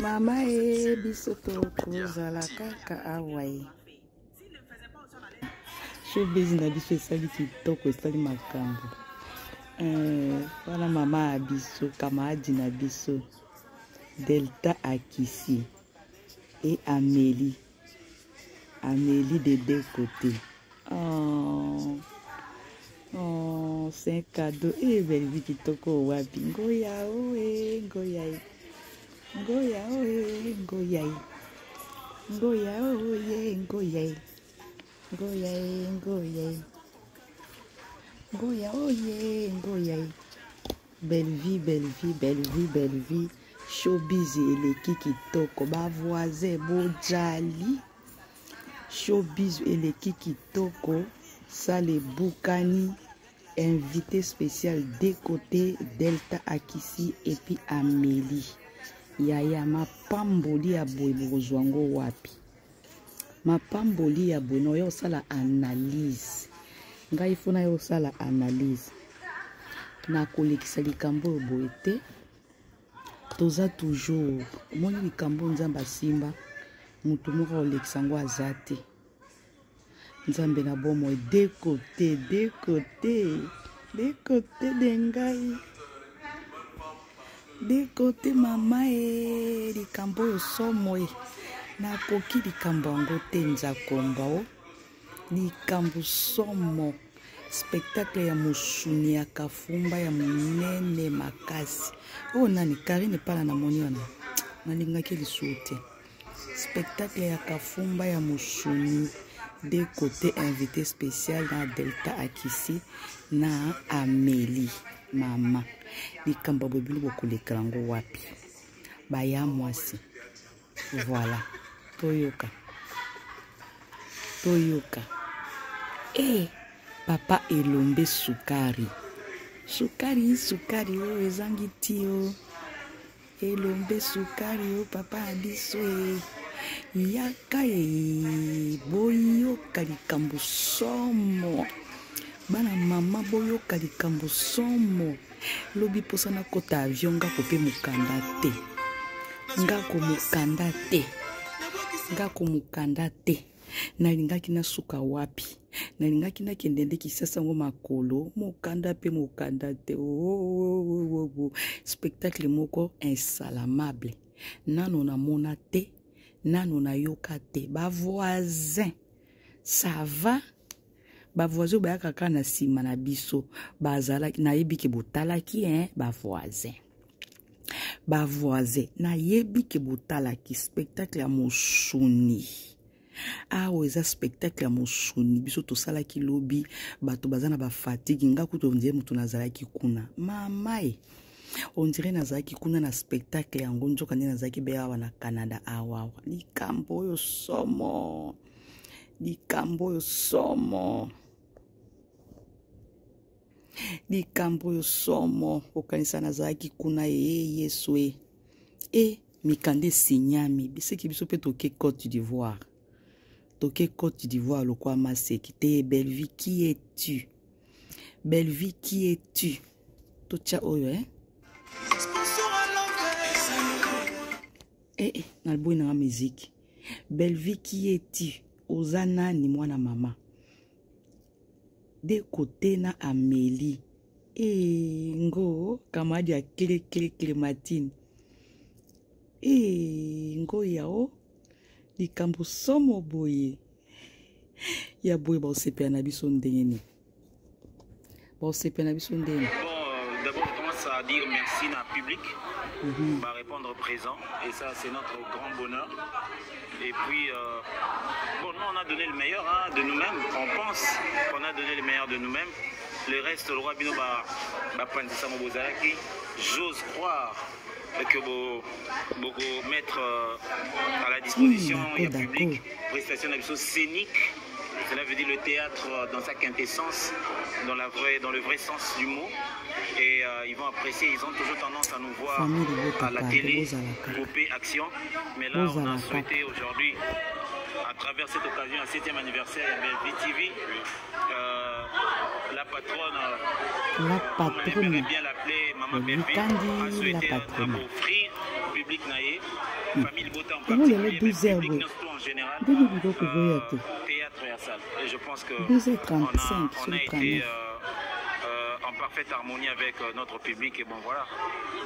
Mama e biso tokozala kaka awa ye. Showbiz na biso esali kitoko, esali makambo. Eh, wana mama ya biso, camarade na biso Delta Akisi et Amélie. Amélie de deux côtés. Oh. Oh, c'est un cadeau. Eh, belle vie kitoko wapi. Ngoya oe, ngoya e. Ngoya oe, ngoya e. Ngoya oye, ngoya e. Ngoya e, ngoya e. Ngoya oye, ngoya e. Belle vie, belle vie, belle vie, belle vie. Showbiz eleki kitoko. Ba voisins bojali. Showbiz eleki kitoko. Salle ebukani. Invité spécial des côtés Delta Akisi et puis Amélie. Yaya mapamboli ya boye bokozwa yango wapi? Mapamboli ya boye naoya kosala analyse. Ngai fo nayo kosala analyse. Nakolekisa likambo oyo boye te. Toza toujours omoni likambo Nzambe asimba moto moko akolekisa yango aza te. Nzambe na bomoi de côté de côté de côté de ngai de côté mama e likambo oyo somo e nakoki likambo yango te nzakomba o likambo somo spectacle ya mosuni ya kafumba ya monene makasi oyo nani karine pala namoni wana nalingaki lisusu te spectacle ya kafumba ya mosuni de côté invité spécial na Delta Akisi na Amélie mama likambo ya boye bino bokoleka yango wapi baya mwasi voilà toyoka toyoka e eh, papa elombe sukari sukari sukari oyo ezangi tio Elombe sukari o papa ya biso e yaka e boyoka likambo somo bana mama boyoka likambo somo lobi mposa nakota avion ngako mpe mokanda te ngako mokanda te ngako mokanda te nalingaki nasuka wapi nalingaki nakende nde kisasa yango makolo mokanda mpe mokanda te oh, oh, oh, oh, oh. spectacle moko insalamable nano namona te nano nayoka te bavoisin ça va bavoisin oyo bayaka kaka na nsima na biso bazalaki nayebi ke botalaki hein bavoisin bavoisin nayebi ke botalaki spectacle ya mosuni awa eza spectacle ya mosuni biso tosalaki lobi bato baza na bafatigue nga kutu ondire moto nazalaki kuna mamae ondire nazalaki kuna na spectacle yango nzoka nde nazalaki be awa na canada awawa likambo oyo somo likambo oyo somo likambo oyo somo okanisa nazalaki kuna ee yesu e e mikanda esinyami biseki biso mpe toke cote d'ivoire toke cote d'ivoire lokwa maseki te bellevie qui es tu bellevie qui es tu totya oyo eh? eh, eh, naboyi nanga miziki bellevie qui es tu oza nani mwana mama de kote na amélie ee ngo camarade ya clé clé clématine ee ngo yao likambo somo boye ya boye baosepela na biso ndenge nini baosepela na biso ndenge Bon, d'abord, je commence à dire merci à public, mm -hmm. va répondre présent, et ça, c'est notre grand bonheur. Et puis, euh, bon, nous, on a donné le meilleur hein, de nous-mêmes. On pense qu'on a donné le meilleur de nous-mêmes. Le reste, le roi Bino, bah, bah, j'ose croire que beaucoup mettre euh, à la disposition mmh, du public prestation scénique cela veut dire le théâtre dans sa quintessence dans, la vraie, dans le vrai sens du mot et euh, ils vont apprécier ils ont toujours tendance à nous voir à la télé groupé action mais là on a souhaité aujourd'hui à travers cette occasion un 7e anniversaire de VTV euh, la patronne la patronne on bien l'appeler Maman Bellevue a souhaité la patronne. offrir public. Public na ye, famille libota en Yango lelo particulier, mais 12 heures public boye. nyonso en général. Ndenge biloko ezoya te. Théâtre ya salle. Et je pense que 2h35 on a, on sur a été 39. en parfaite harmonie avec notre public. Et bon voilà,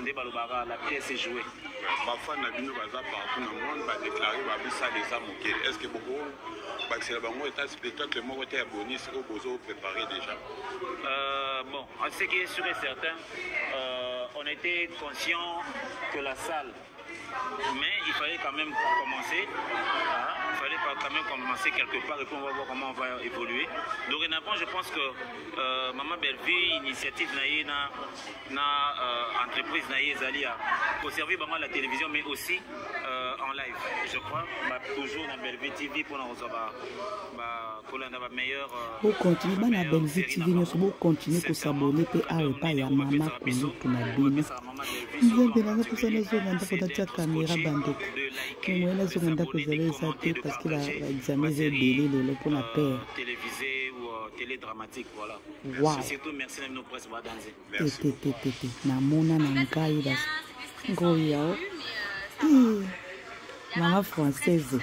nde balobaka, la pièce est jouée. Bafan na bino baza partout na monde, badéclarer babisala eza moke. Est ce que boko bakisela bango eta spectacle moko te ya bonus oyo bozo préparer déjà? Bon, ce qui est sûr et certain, on était conscient que la salle, mais il fallait quand même commencer. Hein, il fallait quand même commencer quelque part et puis on va voir comment on va évoluer. Dorénavant, je pense que Maman Bellevue, initiative na ye na entreprise na ye ezali ya koservir bango à la télévision, mais aussi en live. Je crois, bah, toujours dans Bellevue TV pour nous ba ba kolanda ba meilleur Bocontinuer bana Bellevue TV nyonso, bocontinuer kos'abonner mpe awa epai ya mama kulutu na bino. Nzambe nanga, mposa nazonga ndako, natia caméra. Bandeko, moye nazonga ndako ezala eza te, parce que baexamen eza ebele lelo mpona père. Télévisé ou télédramatique, voilà. Wow. Surtout merci na bino presse badanze. Te te te te te, namona na ngai ngoya o mama française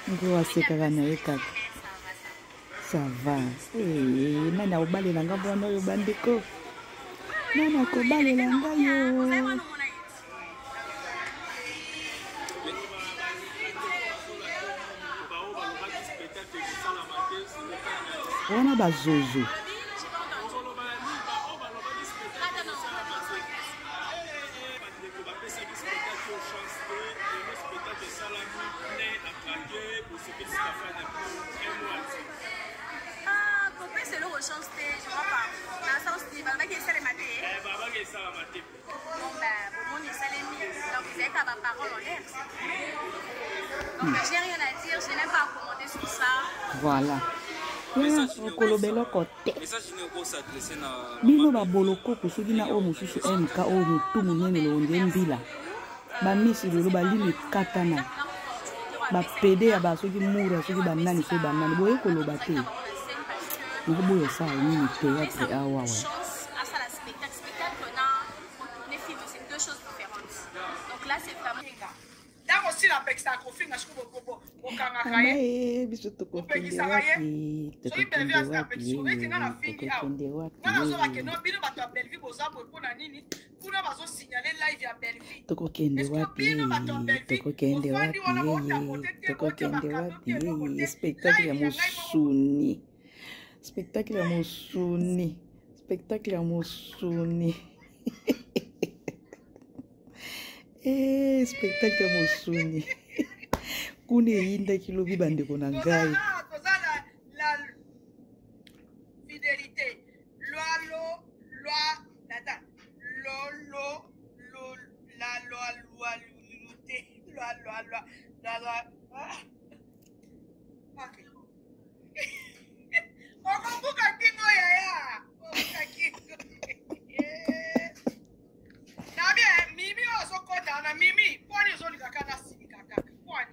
ngo asekaka na ye kaka. Ça va. Nani akobalela nga mwana oyo? Bandeko, nani akobalela ngai yo? Wana bazozo. Kopesa eloko chance te, je crois pas. Na sens ni balobaki esalema te. Bon ben, bomoni esalemi, donc ezali kaka baparole en l'air. Donc j'ai rien à dire, je n'ai même pas à commenter sur ça. Voilà, okoloba eloko te. Bino babolokoko, soki na oyo mosusu mk oyo motu monene londe mbila bamisi lelo balimi ekatana bapede ya basoki mura, soki banani, soki banani, boye koloba te. Nakoboya osala nini? Théâtre awa wa. Asala spectacle, spectacle na retourner film, c'est deux choses différentes. Donc là, c'est vraiment Ntango osila apekisaka kofinga, soki bokangaka ye, ye biso tokokende Opekisaka ye. wapi? Soki Tokokende Bellevue wapi? apekisi neti nga na fingi awa, Tokokende wapi? nga nazobake no, bino bato ya Bellevue boza boye mpo na nini? Kuna bazosignale live ya Bellevue. Tokokende Est-ce que wapi? bino bato ya Bellevue Tokokende bofandi wapi? wana, botapote te, botia Tokokende bakado wapi? te, eloko te? Spectacle ya Live ya ngai moko. mosuni, spectacle ya mosuni, spectacle ya mosuni. Spectacle ya mosuni kuna eyindaki lobi, bandeko na ngai. Toza la fidélité, loi lo loi nata lo lo lo la loi loi lute loi loi loi la loi. Ah. Ok, okobuka kingo yaya, okobuka kingo na bien. Mimi oyo azokɔta na mimi pwani ozolinga kaka nasilika kaka pwani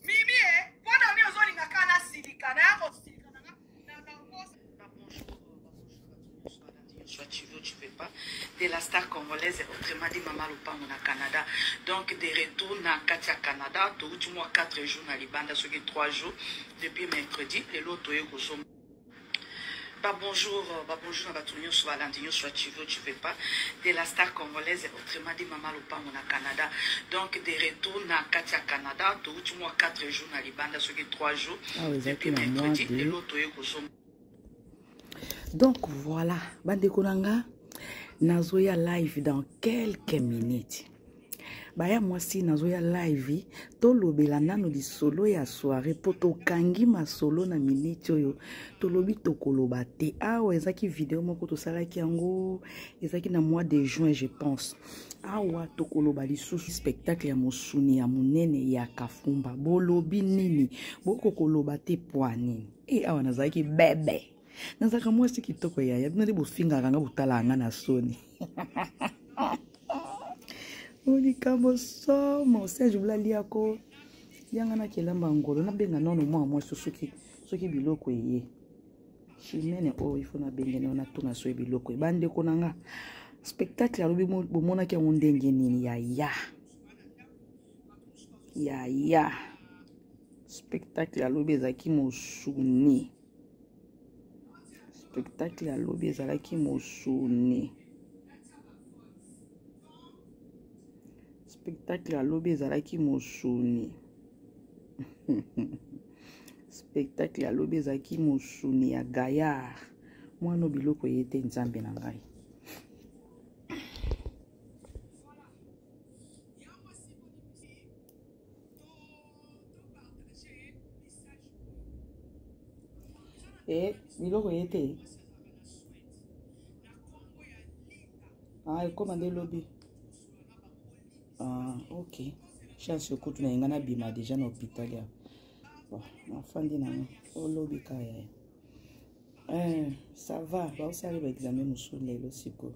mimi e mpona nini ozolinga kaka nasilika naya kosilika nanga na kosa. Soit tu veux, tu veux pas, de la star congolaise, autrement dit Mama Lupango na Canada. Donc, de retour na kati ya Canada, tout mois 4 jours na Libanda, soki 3 jours, depuis mercredi, lelo toye kozonga. Bah bonjour, bah bonjour na bato nyonso balandi nyonso, soit tu veux, tu veux pas, de la star congolaise, autrement dit Mama Lupango na Canada. Donc, de retour na kati ya Canada, tout mois 4 jours na Libanda, soki 3 jours, Awa ezalaki depuis na mois mercredi, de lelo toye kozonga. Donc voilà, bandeko na nga, nazoya live dans quelques minutes. Baya mwasi, nazoya live, tolobela nano lisolo ya soirée mpo tokangi masolo na miniti oyo tolobi tokoloba te. Awa ezalaki video moko tosalaki yango, ezalaki na mois de juin, je pense. Awa tokoloba lisusu spectacle ya mosuni ya monene ya Kafumba. Bolobi nini? Bokokoloba te po nini? E awa nazalaki bebe, nazalaka mwasi kitoko yaya. Bino nde bofingaka nga, botalaka nga na soni. Likambo somo, Serge Bula liako yanga nakelamba ngolo. Nabenga nano mwa mwasi, soki biloko eye. Chimene oyo ifo nabengene wana tuna soki biloko ebandeko na nga. Spectacle alobi bomonaki yango ndenge nini ya ya ya ya spectacle alobi ezalaki mosuni. Spectacle alobi ezalaki mosuni. Spectacle alobi ezalaki mosuni. Spectacle ya lobi ezalaki mosuni ya gaillard. Mwana biloko ye te nzambe na ngai. Eh, biloko ye te. Ah, ekoma nde lobi. Ah, ok. Chance okutu na yenga nabima deja na hôpital ya. Bon, nafandi na ngo. Olobi kaka yaya. Eh, ça va, baosala ba examen mosusu lelo sikoyo.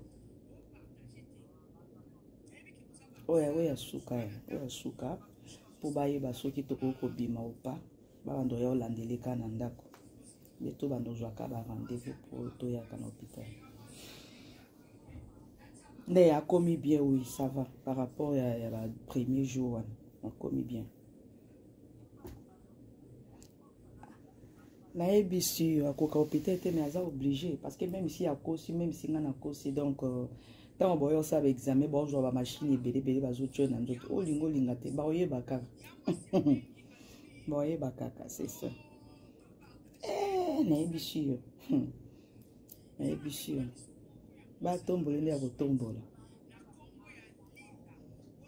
Oyo oyo ya suka ya, oyo ya suka mpo bayeba soki tokoki kobima ou pas. Babanda oya olandeli kaka na ndako. Nde tobanda ozwaka ba rendez-vous mpo toyaka na hôpital. Nde akomi bien, oui, ça va par rapport ya ba premier jour wana. Akomi bien. Nayebisi yo akoka hôpital te, mais aza obligé parce que même si akosi, même si nga nakosi, donc ntango boya osala baexamen, bozwa bamashine ebele ebele bazotya na nzoto, olinga olinga te, baoyeba kaka, baoyeba kaka, c'est ça. Eh, nayebisi yo, nayebisi yo, batombola nde ya kotombola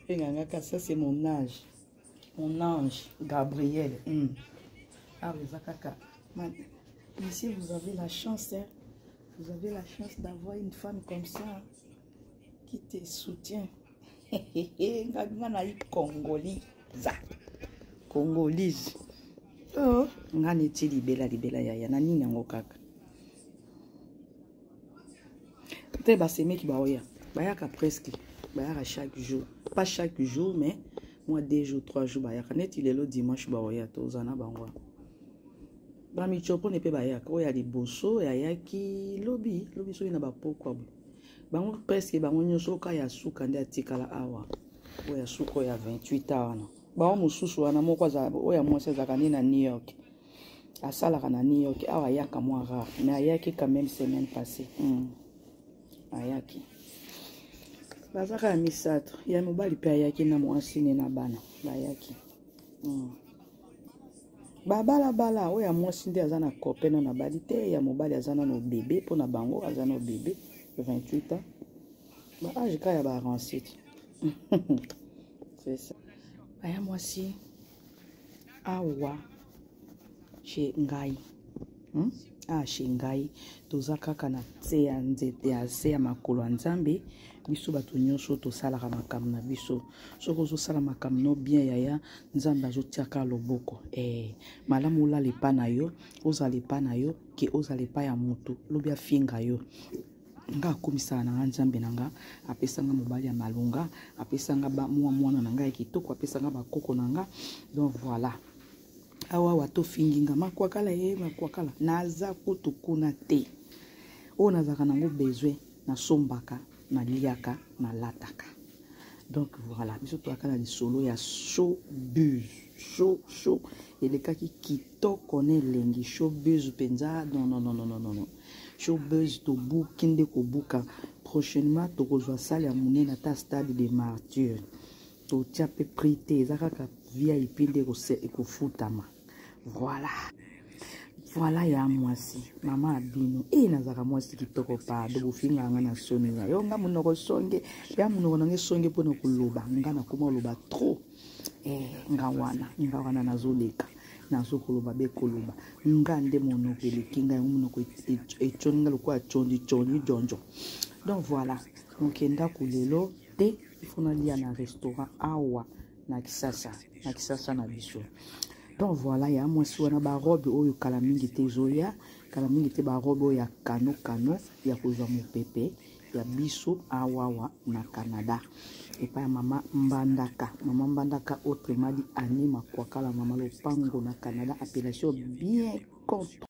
engangaka. Ça c'est mon âge, mon ange Gabriel. Ah, eza kaka. Monsieur, vous avez la chance, hein? Vous avez la chance d'avoir une femme comme ça qui te soutient. Nga na yi Congolise. Congolise. Oh, nga neti libela libela yaya na nini yango kaka. Peut-être basemeki baoya. Bayaka presque. Bayaka chaque jour. Pas chaque jour, mais moi 2 jours, 3 jours bayaka. Neti lelo dimanche baoya tozana bango. Bamichopone mpe bayaka. Oyo ya liboso yayaki lobi, lobi soki na bapokwa boye. Bango presque bango nyonso oka ya suka nde atikala awa. Oyo ya suka oyo ya 28 ans wana. Bango mosusu wana moko azala oyo ya mwasi azalaka nde na New York. Asalaka na New York awa, ayaka mwa rare, mais ayaki quand même semaine passée. Ayaki. Bazaka ya misato, ya mobali mpe ayaki na mwasi ne na bana bayaki. Babalabala oyo ya mwasi nde aza na copain nano abali te, ya mobali aza nano bebe, mpo na bango aza nano bebe 28 ans, ba age kaka ya ba rancite. C'est ça. Aya mwasi awa chez ngai. Ah, chez ngai toza kaka na se ya nzete ya se ya makolo ya Nzambe. Biso bato nyonso tosalaka makambo na biso. Soki ozosala makambo no bien yaya, Nzambe azotiaka loboko. Malamu olala epa na yo, ozala epa na yo ke ozala epa ya motu lobi afinga yo. Nga akomisaka na nga Nzambe na nga, apesanga mobali ya malonga, apesanga mwa mwana na nga ya kitoko, apesanga bakoko na nga. Donc voilà. Awa awa tofingi nga makwakala ye makwakala, naza kutu kuna te. Oyo nazalaka nango besoin, nasombaka, naliaka, nalataka. Donc voilà, biso toyaka na lisolo ya showbiz. Show, show elekaki kitoko na elengi. Showbiz mpenza, non, non, non, non, non, non, non. Showbiz tobuki nde kobuka. Prochainement tokozwa salle ya monene ata stade de martyr. Totia pe prix te, eza kaka VIP nde ekofutama. Voilà. Voilà ya mwasi, mama abino. Eh, nazaka mwasi kitoko pardon, bofinga nga na soni nga. Yo nga monoko songe, ya monoko nange songe pona koloba, nga nakoma koloba trop. Eh, nga wana nazoleka. Nazokoloba be koloba. Nga nde monoko eleki nga, yango monoko etioni nga lokola tchondi tchondi djonjo. Donc voilà. Donc ndako lelo te, il faut nalia na restaurant awa na Kisasa, na Kisasa na biso. Donc voilà, ya mwasi wana ba robe oyo kala mingi te ezoya, kala mingi te ba robe oyo ya kano kano ya kozwa mopepe ya biso awawa na Canada. Epai ya mama Mbandaka, mama Mbandaka autrement dit Annie Makwakala, mama Lopango na Canada, appellation bien contre.